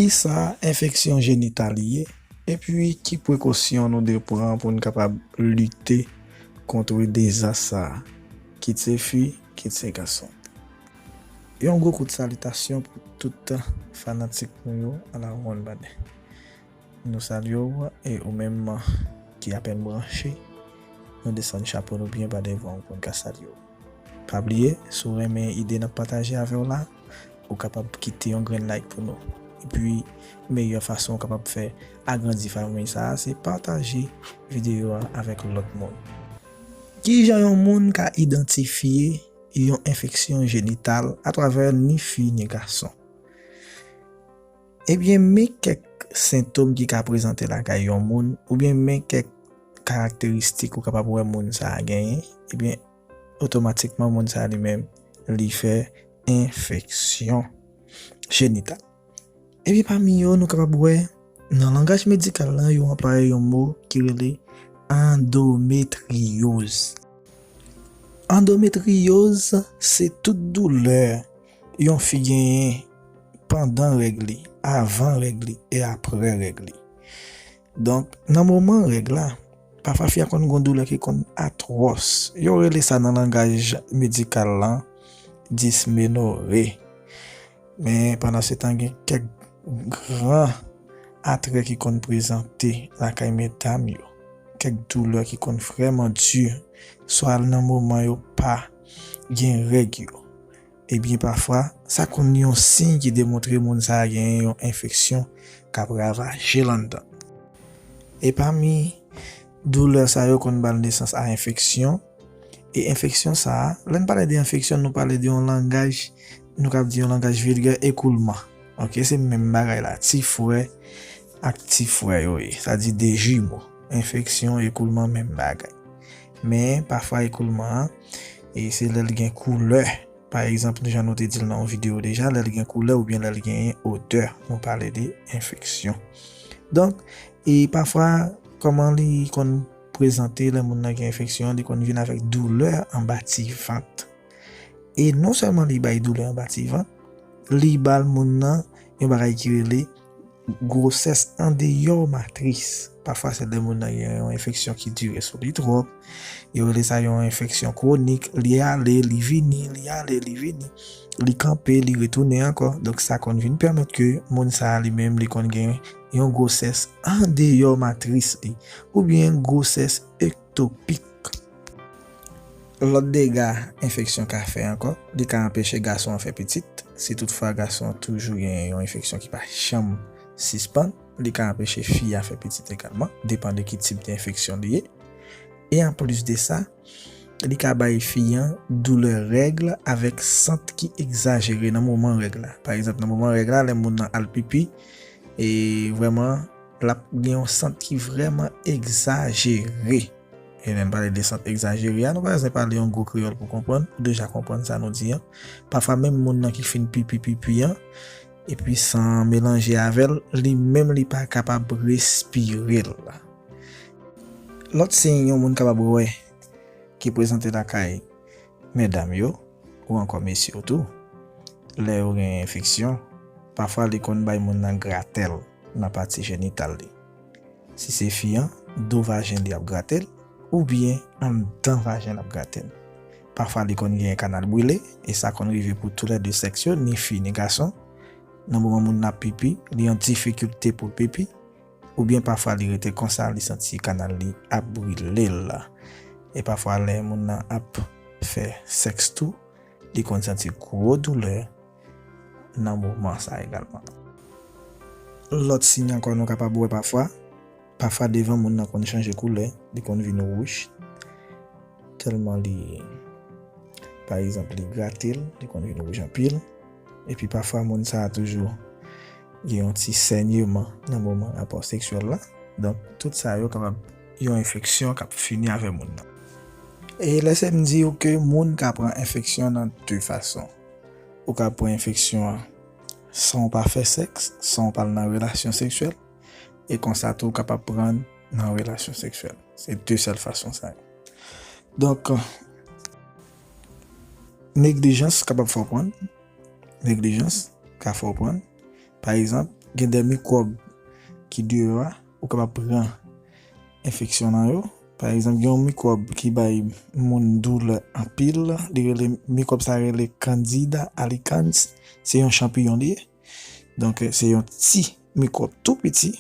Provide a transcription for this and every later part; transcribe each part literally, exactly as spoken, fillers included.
Kisa enfeksyon jenital ye? Epi ki prekosyon nou dwe pran pou n kapab lite kont dezas sa a, kit se fi, kit se gason? Yon gwo kout salitasyon pou tout fanatik nou yo alavwonn bade. Nou salye w, e ou menm ki apèn branche, nou desann chapo nou byen ba devan w pou n ka salye w. Pa bliye, si w renmen ide n ap pataje avè w la, ou kapab kite yon grenn like pou nou. Epi, meyè fason w kapab fè agrandi fanmi sa a, se pataje videyo a avèk lòt moun. Kijan yon moun ka idantifye yon enfeksyon jenital atravè ni fi ni gason? Ebyen, men kèk sentòm ki ka prezante lakay yon moun, oubyen men kèk karakteristik ou kapab wè moun sa a genyen, ebyen, otomatikman moun sa a li menm, li fè enfeksyon jenital. Ebyen, pami yo, nou kapab wè, nan langaj medikal la, yo anplwaye yon mo ki rele andometriyoz. Andometriyoz se tout doulè yon fi genyen pandan règ li, avan règ li e aprè règ li. Donk, nan moman règ la, pafwa fi a konn gon doulè ki konn atwòs. Yo rele sa nan langaj medikal lan dismenore. Men pandan se tan, gen kèk gran atrè ki konn prezante lakay medam yo. Kèk doulè ki konn vrèman di, swa nan moman yo pa gen règ yo. Ebyen, pafwa, sa konn yon siy ki demontre moun sa a genyen yon enfeksyon k ap ravaje l anndan. E pami doulè sa yo konn ba l nesans a enfeksyon. E enfeksyon sa a, lè n pale de enfeksyon, nou pale de yon langaj, nou kab di yon langaj vilgè, ekoulman. Oke, se menm bagay la, ti frè ak ti frè yo ye. Sa di de jimo. Enfeksyon, ekoulman, menm bagay. Men, pafwa ekoulman an, e se lè l gen koulè. Pa egzanp, jan nou te di l nan yon videyo deja, lè l gen koulè oubyen lè l genyen odè, nou pale de enfeksyon. Donk, e pafwa, kòman li konn prezante lè moun nan gen enfeksyon an, li konn vin avèk doulè anba ti vant. E non sèlman li bay doulè anba ti vant, li ba l moun nan yon bagay ki rele gwosès andeyò matris. Pafwa, se lè moun nan gen yon enfeksyon ki dire sou li twòp. Yo rele sa yon enfeksyon kwonik. Li ale, li vini, li ale, li vini. Li kanpe, li retounen ankò. Donk, sa konn vin pèmèt ke moun sa a li menm, li konn gen yon gwosès andeyò matris li, oubyen gwosès ektopik. Lòt dega enfeksyon ka fè ankò, li ka anpeche gason an fè pitit. Si toutfwa gason an toujou gen yon enfeksyon ki pa janm sispann, li ka anpeche fi a fè pitit egalman, depann de ki tip de enfeksyon li ye. E anplis de sa, li ka bay fi an doulè règ avèk sant ki egzajere nan moman règ la. Pa egzanp, nan moman règ la, lè moun nan al pipi, e vrèman, l ap gen yon sant ki vrèman egzajere. E lè n pale de sant egzajere a, nou pa bezwen pale yon gwo kreyòl pou konprann, ou deja konprann sa nou di an. Pafwa menm moun nan ki fin pipi pipi an, epi san an melanje avè l, li menm li pa kapab respire l. Lòt siy yon moun kapab wè ki prezante lakay medam yo, ou ankò mesye yo tou, lè yo gen enfeksyon, pafwa li konn bay moun nan gratèl nan pati jenital li. Si se fi an, do vajen li ap grate l, oubyen anndan vajen l ap grate l. Pafwa li konn gen kanal brile, e sa konn rive pou toulède sèks yo, ni fi ni gason. Nan moman moun nan ap pipi, li an difikilte pou l pipi, oubyen pafwa li rete konsa, li santi kanal li ap brile l. E pafwa lè moun nan ap fè sèks tou, li konn santi gwo doulè nan moman sa egalman. Lòt siy ankò nou kapab wè pafwa, pafwa devan moun nan konn chanje koulè, li konn vin wouj. Tèlman li, pa egzanp, li grate l, li konn vin wouj anpil. Epi pafwa moun sa a toujou gen yon ti sènyeman nan moman rapò seksyèl la. Donk, tout sa yo kapab yon enfeksyon k ap fini avè moun nan. E lè se m di w ke moun ka pran enfeksyon nan de fason. Ou ka pran enfeksyon an san w pa fè sèks, san w pa al nan relasyon seksyèl, e konsa tou w kapab pran l nan relasyon seksyèl. Se de sèl fason sa yo. Donk, neglijans kapab fè w pran l. Neglijans ka fè w pran l. Pa egzanp, gen de mikwòb ki deyò a, ou kapab pran enfeksyon nan yo. Pa egzanp, gen yon mikwòb ki bay moun doulè anpil, li rele, mikwòb sa rele Candida albicans, se yon chanpiyon li ye. Donk, se yon ti mikwòb tou piti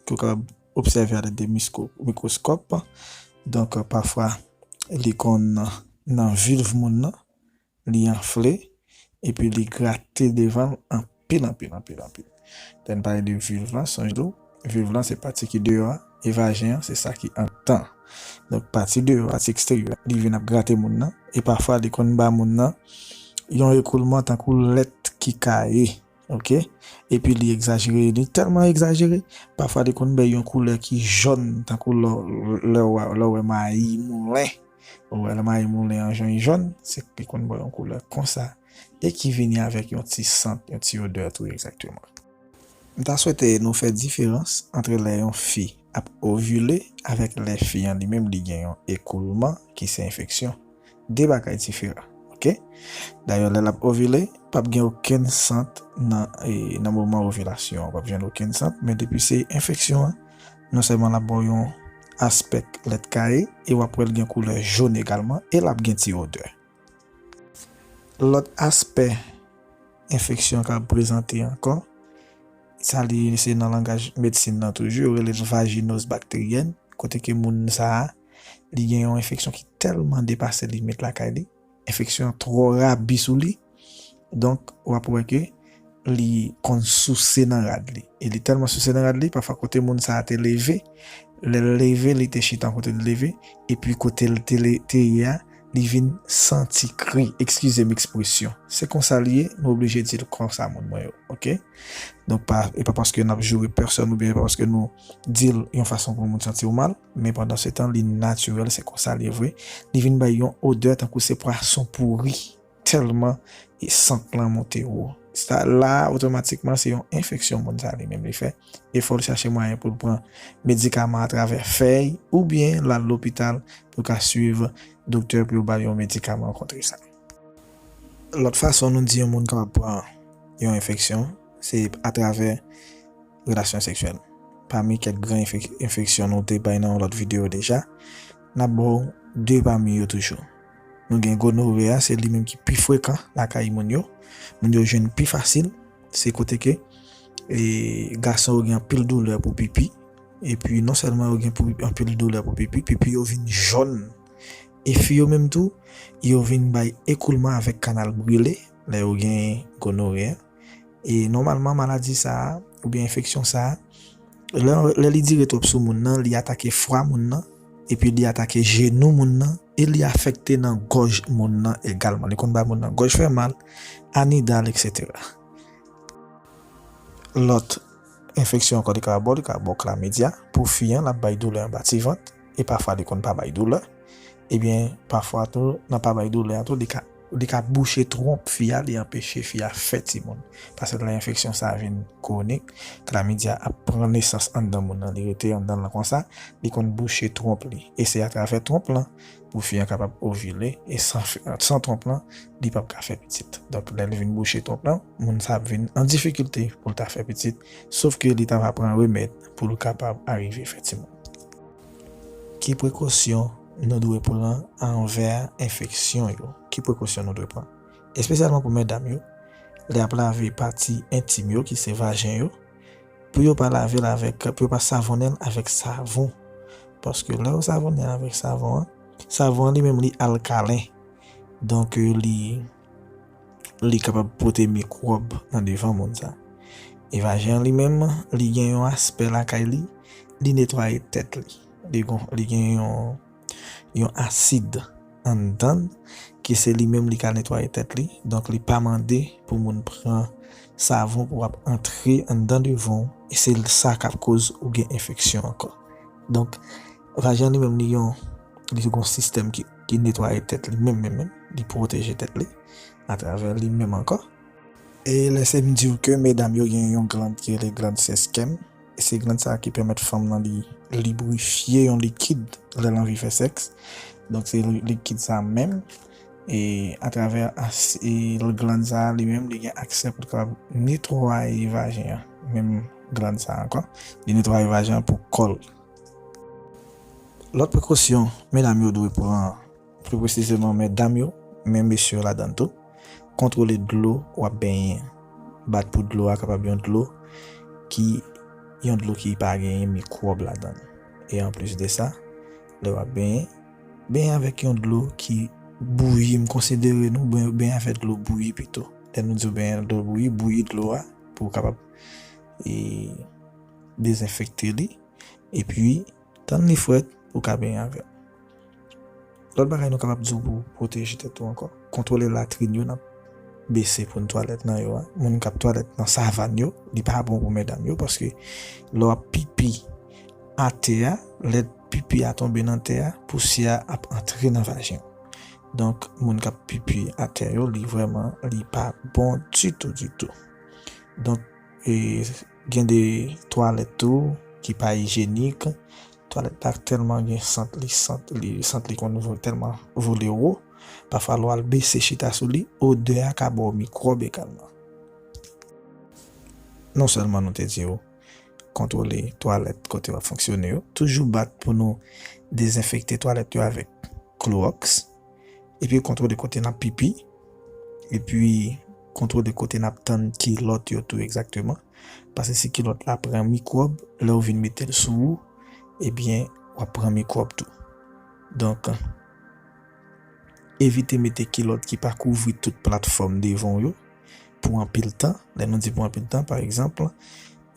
ke w kapab obsève avèk de misko-, mikwoskòp. Donk, pafwa, li konn nan vilv moun nan, li anfle, epi li grate devan l anpil, anpil, anpil, anpil. Lè n pale de vilv lan, sonje tou, vilv lan se pati ki deyò a, e vajen an se sa ki anndan. Donk, pati deyò a, ti eksteryè, li vin ap grate moun nan, e pafwa li konn ba moun nan yon ekoulman tankou lèt ki kaye, oke? Epi li egzajere, li tèlman egzajere, pafwa li konn bay yon koulè ki jòn, tankou lè, lè w, lè w wè mayi moulen. Ou wè, lè mayi moulen an jòn, jòn, se ki konn ba w yon koulè konsa, e ki vini avèk yon ti sant, yon ti odè tou egzakteman. M ta swete nou fè diferans ant lè yon fi ap ovile avèk lè fi an li menm li gen yon ekoulman ki se enfeksyon. De bagay diferan, oke? Dayè, lè l ap ovile, p ap gen okenn sant nan, e, nan moman ovilasyon an, p ap jwenn okenn sant, men depi se enfeksyon an, non sèlman l ap ba w yon aspè lèt kaye, e w ap wè l gen koulè jòn egalman, e l ap gen ti odè. Lòt aspè enfeksyon k ap prezante ankò, sa li se nan langaj medsin nan toujou, yo rele l vajinoz bakteryèn, kote ke moun sa a, li gen yon enfeksyon ki tèlman depase limit lakay li, enfeksyon an twò rabi sou li, donk w ap wè ke li konn souse nan rad li. E li tèlman souse nan rad li, pafwa kote moun sa a te leve, lè l leve, li te chita kote l leve, epi kote l te, le- te ye a, li vin santi kri. Eskize m ekspresyon. Se konsa l ye, nou oblije di l konsa, moun mwen yo, oke? Donk, pa, e pa paske n ap joure pèsòn oubyen e pa paske nou di l yon fason pou moun santi w mal, men pandan se tan, li natirèl, se konsa l ye vre. Li vin bay yon odè tankou se pwason pouri. Tèlman e sant lan monte wo. Sa la, otomatikman, se yon enfeksyon moun sa li menm li fè. E fò l chache mwayen pou l pran medikaman atravè fèy oubyen l al lopital pou l ka swiv doktè pou yo ba l yon medikaman kont sa. Lòt fason nou di yon moun kapab pran yon enfeksyon, se atravè relasyon seksyèl. Pami kèk gran enfek- enfeksyon nou te bay nan yon lòt videyo deja, n ap ba w de pami yo toujou. Nou gen gonore a, se li menm ki pi frekan lakay moun yo. Moun yo jwenn pi fasil, se kote ke, e, gason yo gen anpil doulè pou pipi. Epi non sèlman yo gen pou, anpil doulè pou pipi, pipi yo vin jòn. E fi yo menm tou, yo vin bay ekoulman avèk kanal brile, lè yo gen gonore a. E nòmalman, maladi sa a, oubyen enfeksyon sa a, lè, lè li dire twòp sou moun nan, li atake fwa moun nan, epi li atake jenou moun nan, e li afekte nan gòj moun nan egalman. Li konn ba moun nan gòj fè mal, anidal, etsetera. Lòt enfeksyon ankò li ka ba w, li ka ba w klamidya. Pou fi an, l ap bay doulè anba ti vant, e pafwa li konn pa bay doulè. Ebyen, pafwa tou, nan pa bay doulè a tou, li ka, li ka bouche twonp fi a, li anpeche fi a fè timoun. Paske lè enfeksyon sa a vin kwonik, klamidya ap pran nesans anndan moun nan, li rete anndan l lan konsa, li konn bouche twonp li. E se atravè twonp lan pou fi an kapab ovile, e san, san twonp lan, li p ap ka fè pitit. Donk, lè li vin bouche twonp lan, moun sa ap vin an difikilte pou l ta fè pitit, sof ke li ta va pran remèd pou l kapab arive fè timoun. Ki prekosyon nou dwe pran anvè enfeksyon yo? Ki prekosyon nou dwe pran? Espesyalman pou medam yo, lè y ap lave pati entim yo, ki se vajen yo, pou yo pa lave l avèk, pou yo pa savonnen l avèk savon. Paske lè yo savonnen l avèk savon an, savon an li menm li alkalen. Donk, li, li kapab pote mikwòb nan devan moun sa. E vajen an li menm, li gen yon aspè lakay li, li netwaye tèt li. Li gon, li gen yon, yon asid anndan l, ki se li menm li ka netwaye tèt li. Donk, li pa mande pou moun pran savon pou ap antre anndan devan w. E se sa k ap koz ou gen enfeksyon ankò. Donk, vajen an li menm, li yon, li gon sistèm ki, ki netwaye tèt li menm, menm, menm. Li pwoteje tèt li atravè li menm ankò. E lèse m di w ke medam yo gen yon glann ki rele glann sèskèm. E se glann sa a ki pèmèt fanm nan li librifye yon likid lè l anvi fè sèks. Donk, se li-, likid sa a menm. E atravè as-, e glann sa a li menm, li gen aksè pou l kapab netwaye vajen an. Menm glann sa ankò. Li netwaye vajen an pou kò l. Lòt prekosyon medam yo dwe pran, pli presizeman medam yo, men mesye yo ladan l tou, kontwole dlo w ap benyen. Bat pou dlo a kapab yon dlo ki, yon dlo ki pa genyen mikwòb ladan l. E anplis de sa, lè w ap benyen, benyen avèk yon dlo ki bouyi, m konsidere nou ben- benyen avèk dlo bouyi pito. Lè nou di w benyen dlo bouyi, bouyi dlo a pou w kapab e, dezenfekte li, epi tann li frèt pou w ka benyen avè l. Lòt bagay nou kapab di w pou pwoteje tèt ou ankò, kontwole latrin yo n ap bese pou n twalèt nan yo a. Moun k ap twalèt nan savann yo, li pa bon pou medam yo, paske lè w ap pipi atè a, lè pipi a tonbe nan tè a, pousyè a ap antre nan vajen w. Donk, moun k ap pipi atè yo, li vrèman, li pa bon ditou, ditou. Donk, e, gen de twalèt tou ki pa ijyenik. Twalèt la tèlman gen sant, li sant, li sant li konn vo- tèlman vole wo. Pafwa lè w al bese chita sou li, odè a ka ba w mikwòb egalman. Non sèlman nou te di w kontwole twalèt kote w ap fonksyone yo, toujou bat pou nou dezenfekte twalèt yo avèk klowòks, epi kontwole kote n ap pipi, epi kontwole kote n ap tann kilòt yo tou egzakteman. Paske si kilòt la pran mikwòb, lè w vin mete l sou ou, ebyen, w ap pran mikwòb tou. Donk, evite mete kilòt ki pa kouvri tout platfòm devan w yo pou anpil tan. Lè nou di pou anpil tan, pa egzanp,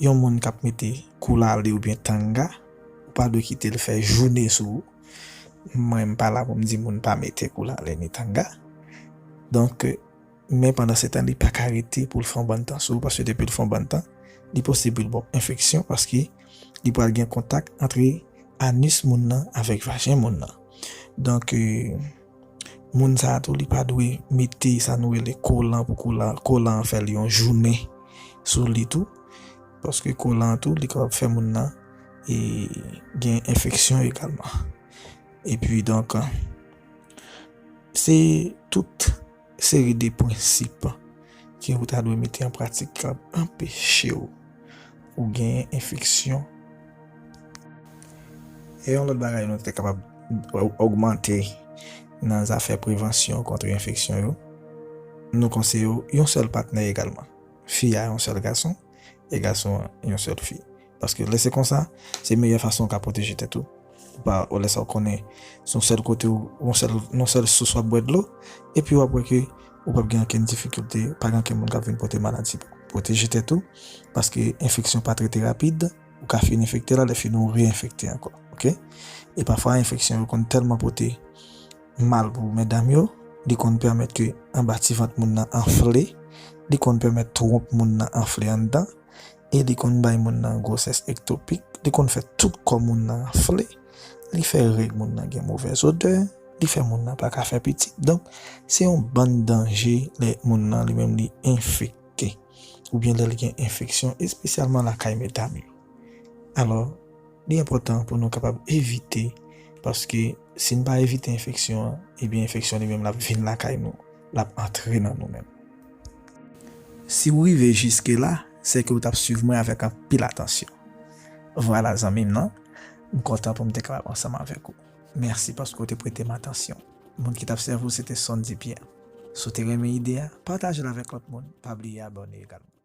yon moun k ap mete koulale oubyen tanga, ou pa dwe kite l fè jounen sou ou. Mwen, m pa la pou m di moun pa mete koulale ni tanga. Donk, men pandan se tan, li pa ka rete pou l fè yon bann tan sou ou, paske depi l fè yon bann tan, li posib li ba w enfeksyon, paske li pral gen kontak antre anis moun nan avèk vajen moun nan. Donk, e, moun sa a tou, li pa dwe mete sa nou rele kolan pou kolan, kolan an fè l yon jounen sou li tou. Paske kolan an tou, li kapab fè moun nan e gen enfeksyon egalman. Epi donk, se tout seri de prensip ke ou ta dwe mete an pratik k ap anpeche w ou genyen enfeksyon. E yon lòt bagay nou te kapab ogmante nan zafè prevansyon kont enfeksyon yo, nou konseye w yon sèl patnè egalman. Fi a yon sèl gason, e gason an yon sèl fi. Paske lè se konsa, se meyè fason w ka pwoteje tèt ou. Ou pa, ou lè sa w konnen, se yon sèl kote, ou yon sèl, yon sèl sous w ap bwè dlo, epi w ap wè ke ou p ap gen ankenn difikilte, pa gen ankenn moun k ap vin pote maladi pou ou. Pwoteje tèt ou, paske enfeksyon pa trete rapid, ou ka fin enfekte la, lè fini ou reenfekte ankò, oke? E pafwa, enfeksyon yo konn tèlman pote mal pou medam yo, li konn pèmèt ke anba ti vant moun nan anfle, li konn pèmèt twonp moun nan anfle anndan, e li konn bay moun nan gwosès ektopik, li konn fè tout kò moun nan anfle, li fè règ moun nan gen movèz odè, li fè moun nan pa ka fè pitit. Donk, se yon bann danje lè moun nan li menm li enfekte, oubyen lè l gen enfeksyon, espesyalman lakay medam yo. Alò, li enpòtan pou nou kapab evite, paske si n pa evite enfeksyon an, ebyen enfeksyon li menm l ap vin lakay nou, l ap antre nan nou menm. Si w rive jiske la, se ke w t ap swiv mwen avèk anpil atansyon. Vwala zanmi m nan, m kontan pou m te kapab ansanm avèk ou. Mèsi paske w te prete m atansyon. Moun ki t ap sèvi w se te Sondy Pierre. Si w te renmen ide a, pataje l avèk lòt moun, pa bliye abòne egalman.